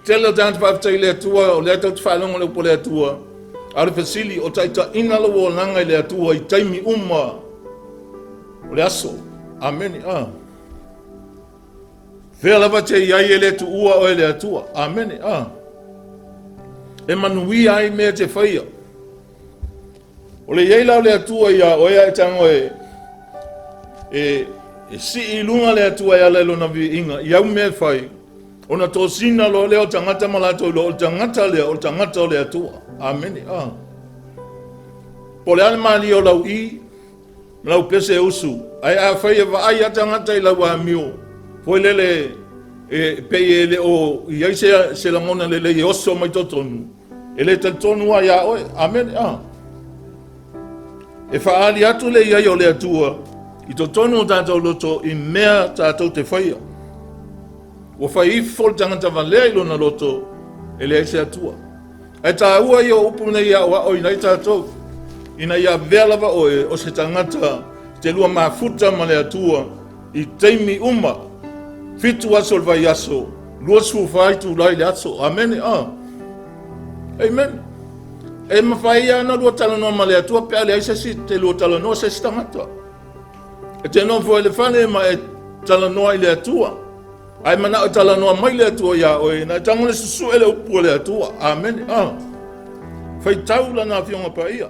Tele o tagata faafetai i le Atua, o lea tatou te faalogo i le upu a le Atua. A o le fesili, o taitaiina lou olaga i le Atua i taimi uma o le aso. Amene. Ah. Fea lava te i ai e le tuua oe e le Atua. Amene. Ah. E manuia ai mea te faia. O le i ai la o le Atua iā oe a e tago e, e, e sii i luga le Atua e ala i lona viiga i au mea e fai, ona tosina loa lea o tagata ma latou iloa o le tagata lea o le tagata o le Atua. Amene. Ah. Po o le a le malie o lau i, ma lau pese e usu, ae afai e vaai a tagata i lau amio, foi lele e pei e le o i ai se, se lagona lelei e oso mai totonu, e le talitonu lava iā oe. Amene. Ah. E faaali atu le i ai o le Atua i totonu o tatou loto i mea tatou te faia. Ua fai ifo le tagata valea i lona loto, e leai se Atua. Ae taua ia o upu nei e aoaoina ai tatou, ina ia avea lava oe o se tagata te lua mafuta ma le Atua i taimi uma, fitu aso o le vaiaso, 24 itula i le aso. Amene. Ah. Amen. E mafai lava ona lua talanoa ma le Atua pe a leai se isi te lua talanoa se isi tagata. E te nofo i le fale ma e talanoa i le Atua. Ae manao e talanoa mai le Atua iā oe, na e tago le susue le upu a le Atua. Amene. Ah. Faitau lana Afioga Paia.